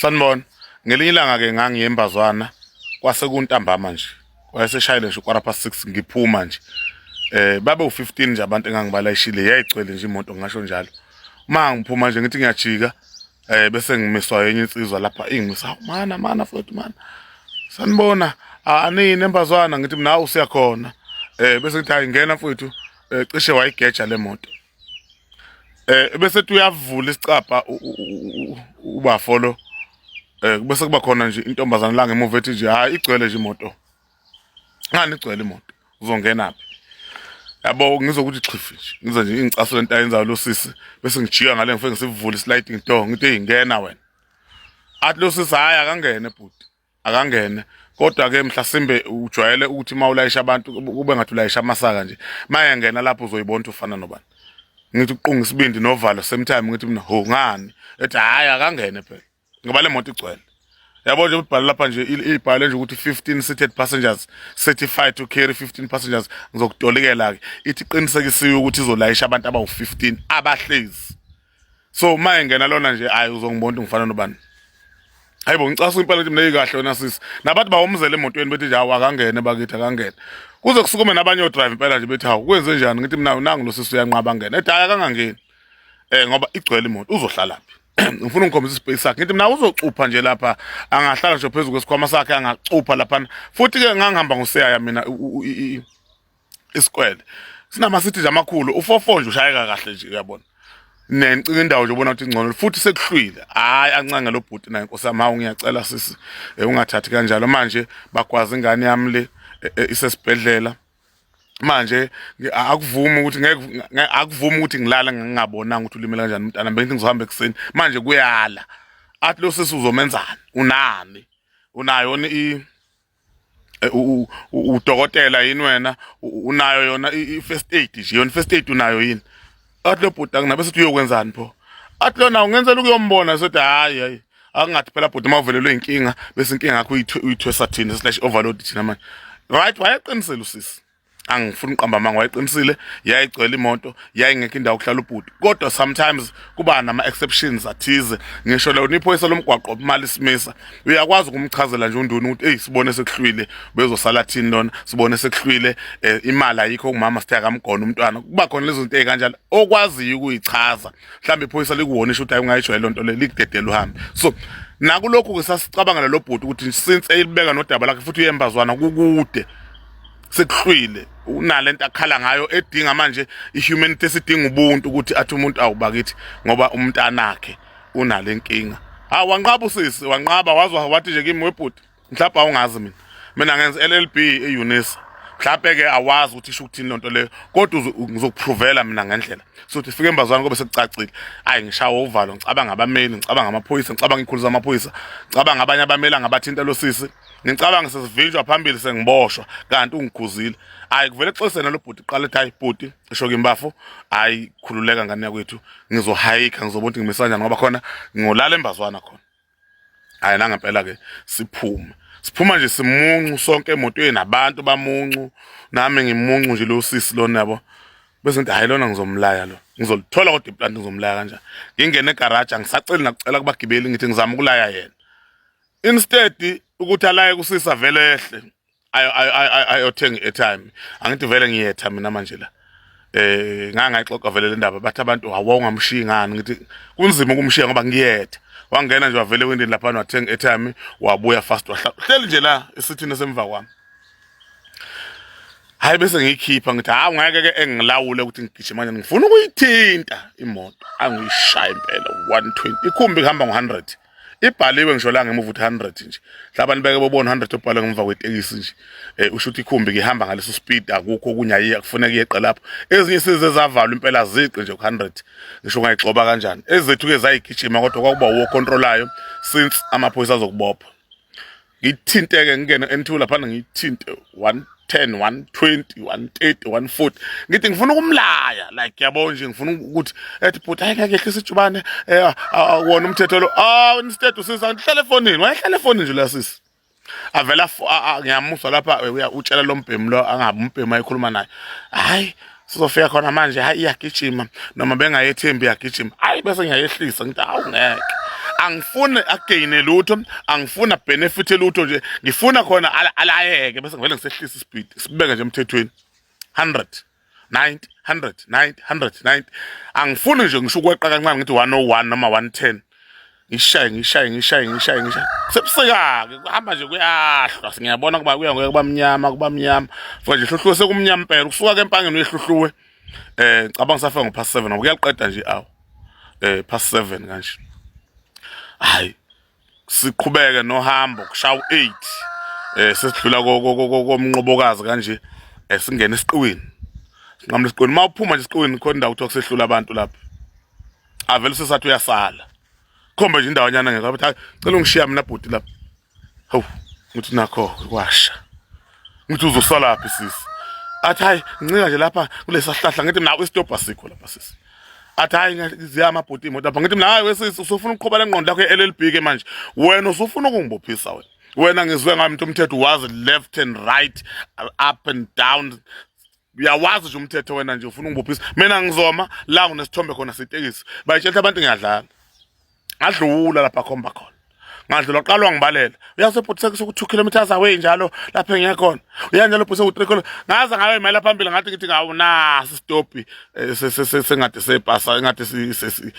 Sanibona. Ngelinye ilanga-ke ngangiye eMbazwana kwase kuntambama nje. Wayeseshayile nje 6:15 ngiphuma nje. Babe u15 nje abantu engangibalayishile yayigcwele nje imoto ngisho njalo. Uma ngiphuma nje ngithi ngiyajika bese ngimiswa enye insizwa lapha ingimisa hawu mana mana mfowethu mana. Sanibona anini eMbazwana ngithi mina hawu siyakhona. Bese ngithi hayi ngena mfowethu cishe wayigeja le moto. Bese ethi uyavula isicabha ubafo lo bese kuba khona nje intombazane la ngemuva ethi nje hayi igcwele nje imoto. Ngani igcwele imoto? Uzongena phi? Yabo ngizokuthi xhifi nje. Ngize nje ingicasule into ayenzayo lo sisi bese ngijika ngale ngifike ngisivule sliding door ngithi hey ngena wena. Athi lo sisi hayi akangene bhuti. Akangene. Kodwa ke mhlasimbe ujwayele ukuthi uma ulayisha abantu kube ngathi ulayisha amasaka nje. Mayengena lapho uzoyibona ukuthi ufana nobani. Ngithi uqunga isibindi novalo same time ngithi mina ho ngani? Ethi hayi akangene phela. Ngoba le moto igcwele. Yabo nje ubhala lapha nje ibhale nje ukuthi 15 seated passengers certified to carry 15 passengers ngizokutolikela ke ithi qinisekisiwe ukuthi izolayisha abantu abawu15 abahlezi. So uma engena lona nje hayi uzongibona ukuthi ngifana nobani. Hayibo ngicasa impela ukuthi mina ikahle wena sisi. Nabantu bawumzela emotweni bethi nje hawu akangene bakithi akangene. Kuze kusukume nabanye odrive impela nje bethi hawu kwenze njani ngithi mina nangu lo sisi uyanqaba ngene. Ethi hayi akangangeni. Ngoba igcwele imoto uzohlala phi? Ngifuna ungikhombisa ispace sakhe. Ngithi mina uzocupha nje lapha angahlala nje phezulu kwesikhwama sakhe angacupha lapha. Futhi ke ngangihamba ngoseyaya mina isikwele. Sinama-city nje amakhulu u-44 nje ushayeka kahle nje uyabona. Nencinga indawo nje ubona ukuthi ingcono futhi sekuhlwile. Hayi ancange lo bhuti naye Nkosi yami hawu ngiyacela sisi ungathathi kanjalo manje bagwaza ingane yami le isesibhedlela. Manje akuvumi ukuthi ngeke akuvumi ukuthi ngilale ngingabonanga ukuthi ulimele kanjani umntana bengithi ngizohamba ekuseni manje kuyala. Athi lo sisi uzomenzani? Unani? Unayo i udokotela yini wena? Unayo yona i-first aid nje yona first aid unayo yini? Athi lo bhuti anginabe sithi uyokwenzani pho? Athi lona ungenzela ukuyombona sothi hayi hayi akungathi phela bhuti mawuvelelwe inkinga bese inkinga yakho uyithwesa thina slash overload thina manje. Right wayeqinisile usisi. Angifuni uqamba amanga wayeqinisile yayigcwele imoto yayingekho indawo kuhlala ubhuti kodwa sometimes kuba nama exceptions athize ngisho lona iphoyisa lomgwaqo imali simisa uyakwazi ukumchazela nje unduna ukuthi hey sibone sekuhlwile bezosala thini lona sibone sekuhlwile imali ayikho kumama sithe akamgona umntwana kuba khona lezo zinto ezikanjalo okwaziyo ukuyichaza mhlawumbe iphoyisa likuwonisha ukuthi ayungayijwayela lonto le likudedela uhambe. So nakulokhu ke sasicabanga lo bhuti ukuthi since elibeka nodaba lakhe futhi uyembazwana kukude sekuhlwile unalento akhala ngayo edinga manje ihumanity esidinga ubuntu ukuthi athi umuntu awubakithi ngoba umntanakhe unalenkinga. Ha wanqaba usisi wanqaba wazwa wathi nje kimi webhuti mhlawumbe awungazi mina mina ngenza LLB eUnisa mhlawumbe ke awazi ukuthi isho ukuthini lonto leyo kodwa ngizokuprovela mina ngendlela so ukuthi fike embazwana kobe sekucacile. Hayi ngishawa uvalo ngicabanga abameli ngicabanga amaphoyisa ngicabanga ikhulu zamaphoyisa ngicabanga abanye abameli angabathinta lo sisi ngicabanga sesivinjwa phambili sengiboshwa kanti ungikhuzile. Hayi kuvele xolise nalo bhuti qala ethi hayi bhuti isho kimi bafo hayi khululeka ngane yakwethu ngizohayikha ngizobona ukuthi ngimisa kanjani ngoba khona ngolala embazwana khona. Hayi nangempela ke siphume siphuma nje simuncu sonke emotweni abantu bamuncu nami ngimuncu nje lo sisi lona yabo bese ngithi hayi lona ngizomlaya lo ngizolithola kodwa iplant ngizomlaya kanjani. Ngingene egarage angisaceli nakucela kubagibeli ngithi ngizama ukulaya yena instead ukuthi alaye kusisa vele ehle ayothenga i-airtime angithi vele ngiyetha mina manje la ngangayixoxa vele le ndaba bathi abantu hawu ungamshiyi ngani ngithi kunzima ukumshiya ngoba ngiyetha. Wangena nje wavele windini lapha wathenga i-airtime wabuya fast wahlala hleli nje la esithini esemva kwami. Hayi bese ngiyikhipha ngithi hawu ngeke ke engilawule ukuthi ngigijima manje ngifuna ukuyithinta imoto angiyishaya impela 120 ikhumbi ihamba ngo100 ibhaliwe ngisho la ngemuva ukuthi 100 nje mhlawumbe beke bobona 100 obhalwe ngemva kwetekisi nje usho ukuthi ikhumbi ihamba ngaleso speed akukho okunye ayiya kufuneka iyeqe lapho ezinye size zavalwa impela ziqi nje ku100 ngisho ungayigxoba kanjani ezethu ke zayigijima kodwa kwakuba wo controlayo since amaphoyisa azokubopha. Ngithinteke ngingene N2 lapha ngithinte 110 120 130 140 ngithi ngifuna ukumlaya like yabo nje ngifuna ukuthi ethi bhuti hayi ngeke yehlisa ijubane wona umthetho lo instead usisa ngihlale efonini wayehlala efonini nje la sisi avela ngiyamusa lapha utshela lo mbhemu lo angabe umbhemu ayikhuluma naye hayi sizofika khona manje hayi iyagijima noma bengayethembi iyagijima hayi bese ngiyayehlisa ngithi awu ngeke. Angifuni againe lutho, angifuni benefit lutho nje, ngifuna khona alayeke bese ngivele ngisehlisa ispeed, sibeke nje emthethweni. 100 90 100 90 100 90. Angifuni nje ngisho ukweqa kancane ngithi 101 noma 110. Ngishaye ngishaye ngishaye ngishaye ngishaye. Sebusika-ke kuhamba nje kuyahlwa, singiyabona kuba kuya ngokuya kuba mnyama kuba mnyama. Futhi nje hluhluwe sekumnyama impela, kusuka ke empangeni uyehluhluwe. Ngicabanga safika ngo past 7 ngoba kuyaqeda nje awu. Past 7 kanje. Hayi siqhubeke nohambo kushaya u8 sesidlula komnqobokazi kanje, singena esiqiwini. Sinqamula esiqiwini, mawuphuma nje esiqiwini khona indawo kuthiwa kusehlula abantu lapha. Avele sesathi uyasala. Khomba nje indawanyana ngeke athi hayi cela ungishiya mina bhuti lapha. Hawu ngithi nakho kwasha. Ngithi uzosala phi sisi? Athi hayi ngincika nje lapha kulesa sihlahla, ngithi mina isitobha sikho lapha sisi. Athi hayi ziyama bhuti imoto lapha, ngithi mina hayi wesisi usufuna ukuqhoba lengqondo yakho e-LLB ke manje. Wena usufuna ukungibophisa wena. Wena ngizwe ngami ukuthi umthetho wazi left and right, up and down. Uyawazi nje umthetho wena nje ufuna ungibophisa. Mina ngizoma la kunesithombe khona setekisi. Bayitshela abantu ngiyadlala. Ngadlula lapha khomba khona. Ngadlula qalwa ngibalela. Uyazi bhuti sekusu 2 kilometers away njalo lapha engiya khona. Uya njalo bhuti seku 3 km. Ngaze ngayo imela phambili ngathi ngithi ngawu nasi stop sengathi sebhasa engathi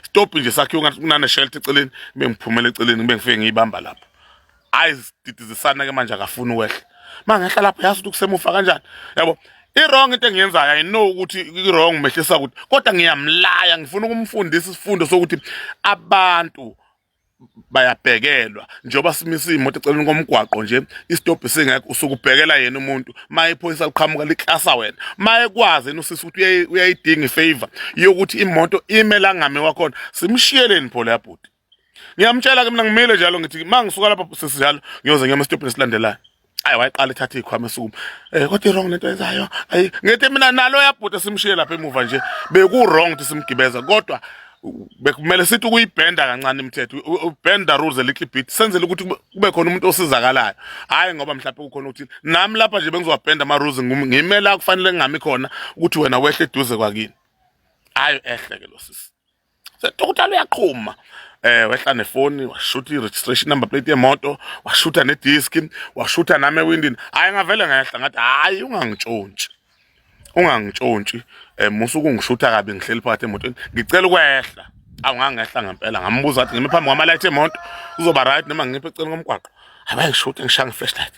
stop nje sakhiwe ngathi kunane shelter eceleni, ngibe ngiphumela eceleni ngibe ngifike ngiyibamba lapho. Hayi sididizisana ke manje akafuni ukwehla. Mangehla lapho yazi ukuthi kusemuva kanjani. Yabo i-wrong into engiyenzayo, I know ukuthi i-wrong mehlisa ukuthi, kodwa ngiyamlaya, ngifuna ukumfundisa isifundo sokuthi abantu bayabhekelwa. Njengoba simisa imoto eceleni komgwaqo nje, isitobhi singekho, usukubhekela yena umuntu. Ma iphoyisa liqhamuka liklasa wena, ma ekwazi yena usisi ukuthi uyayidinga ifavor yokuthi imoto ime la ngame wakhona, simshiyeleni pho leya bhuti. Ngiyamtshela ke mina ngimile njalo ngithi ma ngisuka lapha sisi njalo ngiyoze ngiyoma esitobhini esilandelayo. Ayi wayiqala ethatha ikhwama esukuma. Kodwa i-wrong lento yenzayo. Ayi ngithi mina nalo yabhuti simshiye lapha emuva nje. Beku wrong ukuthi simgibeza kodwa bekumele sithi ukuyibhenda kancane imithetho, bend the rules a little bit, senzele ukuthi kube khona umuntu osizakalayo. Hayi ngoba mhlawumbe kukhona ukuthi nami lapha nje bengizowabhenda ama rules, ngimela kufanele ngingami khona ukuthi wena wehle eduze kwakini. Hayi ehle ke lo sisi. Sethukuthela uyaqhuma. Wehla nefoni, washutha i-registration number plate yemoto, washutha nedisk, washutha nami ewindini. Hayi ngavele ngehla ngathi hayi ungangitshontshi. Ungangitshontshi, musu ukungishutha kabi ngihleli phakathi emotweni. Ngicela ukwehla. Awu ngangehla ngempela, ngambuza ngathi ngime phambi kwamalayithi emoto, uzoba right noma ngiphe eceleni komgwaqo. Abayishuthe ngishaya nge-flashlight.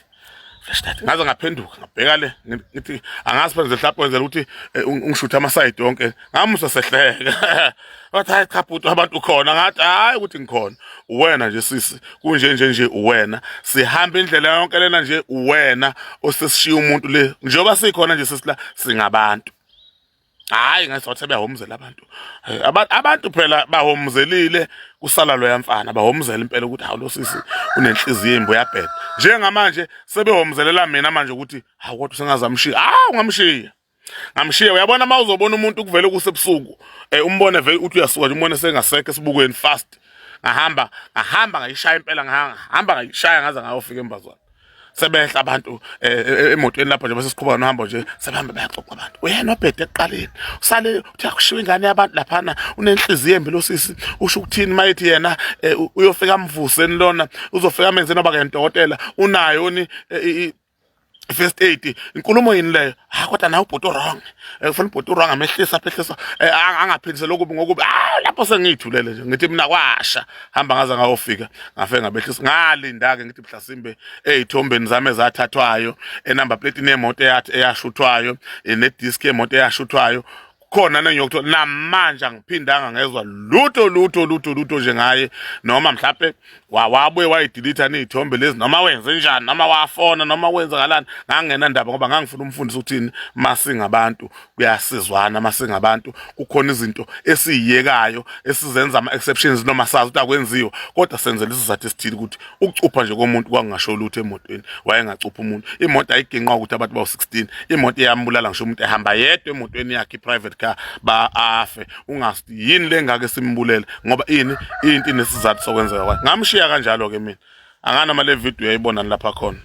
Flashlight. Ngaze ngaphenduka ngabheka le ngithi angazi phela mhlawumbe wenzela ukuthi ungishuthe ama-side yonke. Ngamusa sehleka. Wathi hayi cha bhuti abantu khona, ngathi hayi ukuthi ngikhona. Uwena nje sisi, kunje nje nje uwena. Sihamba indlela yonke lena nje uwena osesishiya umuntu le. Njengoba sikhona nje sisi la singabantu. Hayi ngathi sebehomzela abantu. Abantu phela bahomzelile kusala loya mfana, bahomzela impela ukuthi hawu lo sisi unenhliziyo embi uyabheda. Njengamanje sebehomzelela mina manje ukuthi hawu kodwa sengazamshiya. Hawu ngamshiya. Ngamshiya uyabona uma uzobona umuntu kuvele kusebusuku, umbone vele uthi uyasuka nje umbone sengasekho esibukweni fast. Ngahamba ngahamba ngayishaya impela, ngahamba ngayishaya ngaze ngayofika embazwana. Sebehla abantu emotweni lapho nje bese siqhubeka nohambo nje, sebehamba bayaxoxa abantu. Uyena obhede ekuqaleni usale uthi akushiwa ingane yabantu laphana, unenhliziyo embi lo sisi, usho ukuthini mayethi yena uyofika amvuseni lona, uzofika amenze noba ke dokotela unayo ni first aid, inkulumo yini leyo? Ha kodwa nawe ubhuti wrong, ufuna ubhuti wrong amehlisa phehlisa, angaphindisela okubi ngokubi. Ah lapho sengiyithulele nje ngithi mina kwasha hamba ngaze ngayofika ngafike ngabehlisa, ngalinda ke ngithi mhlasimbe ezithombeni zami ezathathwayo, enumber plate nemoto eyathi eyashuthwayo, nedisk yemoto eyashuthwayo khona nengiyokuthola. Namanje angiphindanga ngezwa lutho lutho lutho lutho nje ngaye, noma mhlawumbe wabuye wayidelete ney'thombe lezi, noma wenze njani, noma wafona, noma wenzakalani, ngangingenandaba ngoba ngangifuna umfundisi ukuthini. Masingabantu kuyasizwana, masingabantu kukhona izinto esiyiyekayo esizenza ama-exceptions noma sazi ukuthi akwenziwa, kodwa senzela isizathu esithile. Ukuthi ukucupha nje komuntu kwakungasho lutho emotweni, wayengacupha umuntu, imoto ayiginqwa ukuthi abantu bawu-16, imoto iyambulala ngisho umuntu ehamba yedwa emotweni yakhe i-private car ba afe. Ungazi yini le ngake simbulele ngoba ini into inesizathu sokwenzeka kwayo. Ngamshiya kanjalo ke mina, anganoma le video uyayibona lapha khona.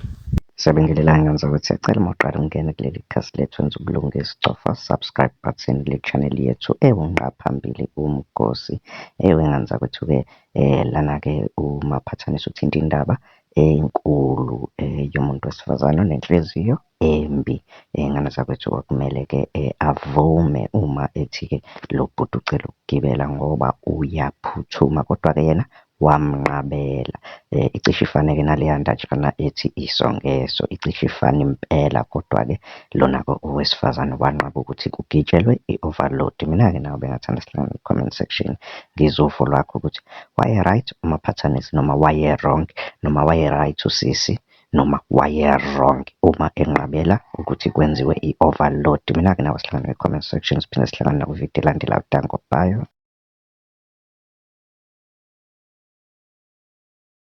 Siyabingelelana ngizokuthi siyacela uma uqala ukungena kuleli khasi lethu wenza ubulungisa cofa subscribe button kule channel yethu ewungqa phambili umgosi. Ewe ngane zakwethu-ke lana-ke umaphathanisa uthinta indaba enkulu yomuntu wesifazane onenhliziyo embi. Iy'ngane zakwethu kwakumele-ke avume uma ethi-ke lo bhuti ucela ukugibela ngoba uyaphuthuma, kodwa-ke yena wamnqabela. Icishe ifane-ke naleya ndatshana ethi iso ngeso, icishe ifane impela, kodwa-ke lona-ke owesifazane wanqaba ukuthi kugitshelwe i-overload. Mina-ke nawe bengingathanda sihlangane kwi-comment section, ngizwe uvo lwakho ukuthi waye-right umaphathanisi noma waye-wrong, noma waye-right usisi noma waye-wrong uma enqabela ukuthi kwenziwe i-overload. Mina-ke nawe sihlangane kwi-comment section, siphinde sihlangane nakwividiyo elandelayo. Danko, bye.